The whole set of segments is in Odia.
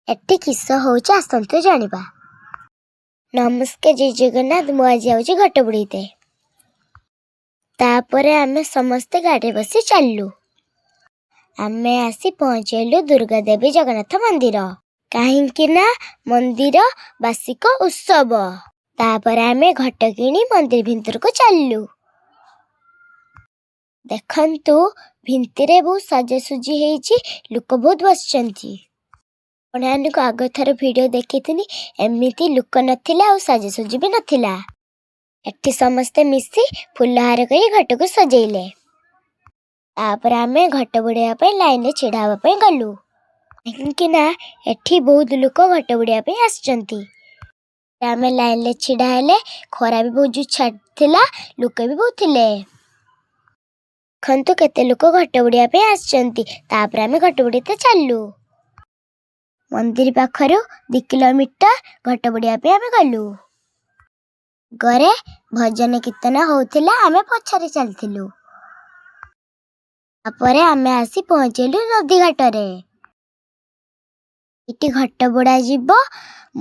ଏଠି କିସ ହଉଛି, ଆସନ୍ତୁ ଜାଣିବା। ନମସ୍କାର, ଜୟ ଜଗନ୍ନାଥ। ମୁଁ ଆଜି ଯାଉଛି ଘଟ ବୁଡ଼େଇତେ। ତାପରେ ଆମେ ସମସ୍ତେ ଗାଡ଼ିରେ ବସି ଚାଲିଲୁ। ଆମେ ଆସି ପହଞ୍ଚିଲୁ ଦୁର୍ଗା ଦେବୀ ଜଗନ୍ନାଥ ମନ୍ଦିର, କାହିଁକି ନା ମନ୍ଦିର ବାର୍ଷିକ ଉତ୍ସବ। ତାପରେ ଆମେ ଘଟ କିଣି ମନ୍ଦିର ଭିତରକୁ ଚାଲିଲୁ। ଦେଖନ୍ତୁ, ଭିତରେ ବହୁତ ସଜାସଜି ହେଇଛି, ଲୋକ ବହୁତ ବସିଛନ୍ତି। ଆପଣମାନଙ୍କୁ ଆଗ ଥର ଭିଡ଼ିଓ ଦେଖିଥିଲି, ଏମିତି ଲୋକ ନଥିଲା ଆଉ ସାଜସଜି ବି ନଥିଲା। ଏଠି ସମସ୍ତେ ମିଶି ଫୁଲହାର କରି ଘଟକୁ ସଜେଇଲେ। ତାପରେ ଆମେ ଘଟ ବୁଡ଼େଇବା ପାଇଁ ଲାଇନରେ ଛିଡ଼ା ହେବା ପାଇଁ ଗଲୁ, କାହିଁକି ନା ଏଠି ବହୁତ ଲୋକ ଘଟ ବୁଡ଼େଇବା ପାଇଁ ଆସିଛନ୍ତି। ଆମେ ଲାଇନରେ ଛିଡ଼ା ହେଲେ, ଖରା ବି ବହୁତ ଜୋର ଛାଡ଼ିଥିଲା, ଲୋକ ବି ବହୁତ ଥିଲେ। ଦେଖନ୍ତୁ, କେତେ ଲୋକ ଘଟ ବୁଡ଼େଇବା ପାଇଁ ଆସିଛନ୍ତି। ତାପରେ ଆମେ ଘଟ ବୁଡ଼େଇତେ ଚାଲିଲୁ। ମନ୍ଦିର ପାଖରୁ 2 କିଲୋମିଟର ଘଟ ବୁଡ଼ିବା ପାଇଁ ଆମେ ଗଲୁ। ଘରେ ଭଜନ କୀର୍ତ୍ତନ ହଉଥିଲା, ଆମେ ପଛରେ ଚାଲିଥିଲୁ। ତାପରେ ଆମେ ଆସି ପହଞ୍ଚିଲୁ ନଦୀ ଘାଟରେ। ଏଠି ଘଟ ବୁଡ଼ା ଯିବ।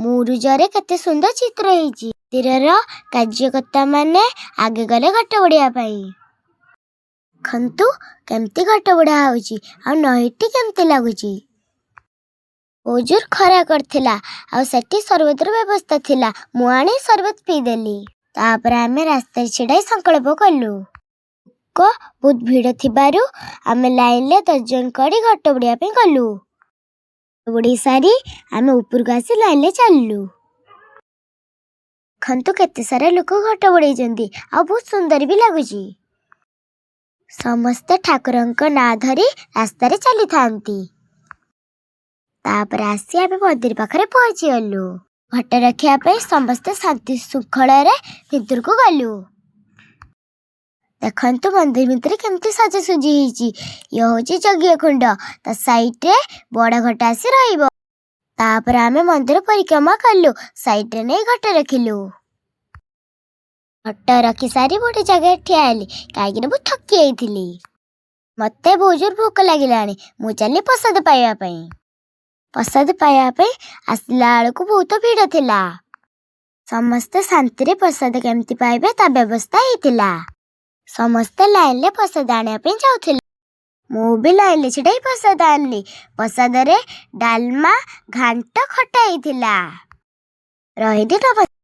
ମୁରୁଜରେ କେତେ ସୁନ୍ଦର ଚିତ୍ର ହେଇଛି। ମନ୍ଦିରର କାର୍ଯ୍ୟକର୍ତ୍ତା ମାନେ ଆଗେ ଗଲେ ଘଟ ବୁଡ଼ିବା ପାଇଁ। ଦେଖନ୍ତୁ, କେମିତି ଘଟ ବୁଡ଼ା ହଉଛି ଆଉ ନଈଟି କେମିତି ଲାଗୁଛି। ବହୁତ ଜୋର ଖରା କରିଥିଲା ଆଉ ସେଠି ସରବତର ବ୍ୟବସ୍ଥା ଥିଲା। ମୁଁ ଆଣି ସରବତ ପିଇଦେଲି। ତାପରେ ଆମେ ରାସ୍ତାରେ ଛିଡ଼ା ହେଇ ସଂକଳ୍ପ କଲୁ। ଲୋକ ବହୁତ ଭିଡ଼ ଥିବାରୁ ଆମେ ଲାଇନରେ 10 ଜଣ କରି ଘଟ ବୁଡ଼ିବା ପାଇଁ ଗଲୁ। ବୁଡ଼େଇ ସାରି ଆମେ ଉପରକୁ ଆସି ଲାଇନରେ ଚାଲିଲୁ। ଦେଖନ୍ତୁ, କେତେ ସାରା ଲୋକ ଘଟ ବୁଡ଼େଇଛନ୍ତି ଆଉ ବହୁତ ସୁନ୍ଦର ବି ଲାଗୁଛି। ସମସ୍ତେ ଠାକୁରଙ୍କ ନାଁ ଧରି ରାସ୍ତାରେ ଚାଲିଥାନ୍ତି। ତାପରେ ଆସି ଆମେ ମନ୍ଦିର ପାଖରେ ପହଞ୍ଚିଗଲୁ। ଘଟ ରଖିବା ପାଇଁ ସମସ୍ତେ ଶାନ୍ତି ଶୃଙ୍ଖଳାରେ ଭିତରକୁ ଗଲୁ। ଦେଖନ୍ତୁ, ମନ୍ଦିର ଭିତରେ କେମିତି ସଜାସଜି ହେଇଛି। ଇଏ ହଉଛି ଯଜ୍ଞ କୁଣ୍ଡ, ତା ସାଇଡରେ ବଡ ଘଟ ଆସି ରହିବ। ତାପରେ ଆମେ ମନ୍ଦିର ପରିକ୍ରମା କଲୁ, ସାଇଡରେ ନେଇ ଘଟ ରଖିଲୁ। ଘଟ ରଖି ସାରି ଗୋଟେ ଜାଗାରେ ଠିଆ ହେଲି, କାହିଁକିନା ମୁଁ ଥକି ଯାଇଥିଲି। ମତେ ବହୁତ ଜୋର ଭୋକ ଲାଗିଲାଣି। ମୁଁ ଚାଲିଲି ପ୍ରସାଦ ପାଇବା ପାଇଁ। ପ୍ରସାଦ ପାଇବା ପାଇଁ ଆସିଲା ବେଳକୁ ବହୁତ ଭିଡ଼ ଥିଲା। ସମସ୍ତେ ଶାନ୍ତିରେ ପ୍ରସାଦ କେମିତି ପାଇବେ, ତା ବ୍ୟବସ୍ଥା ହେଇଥିଲା। ସମସ୍ତେ ଲାଇନରେ ପ୍ରସାଦ ଆଣିବା ପାଇଁ ଯାଉଥିଲେ। ମୁଁ ବି ଲାଇନରେ ଛିଡ଼ା ହେଇ ପ୍ରସାଦ ଆଣିଲି। ପ୍ରସାଦରେ ଡାଲମା, ଘାଣ୍ଟ, ଖଟା ହେଇଥିଲା। ରହିଲି, ନମସ୍କାର।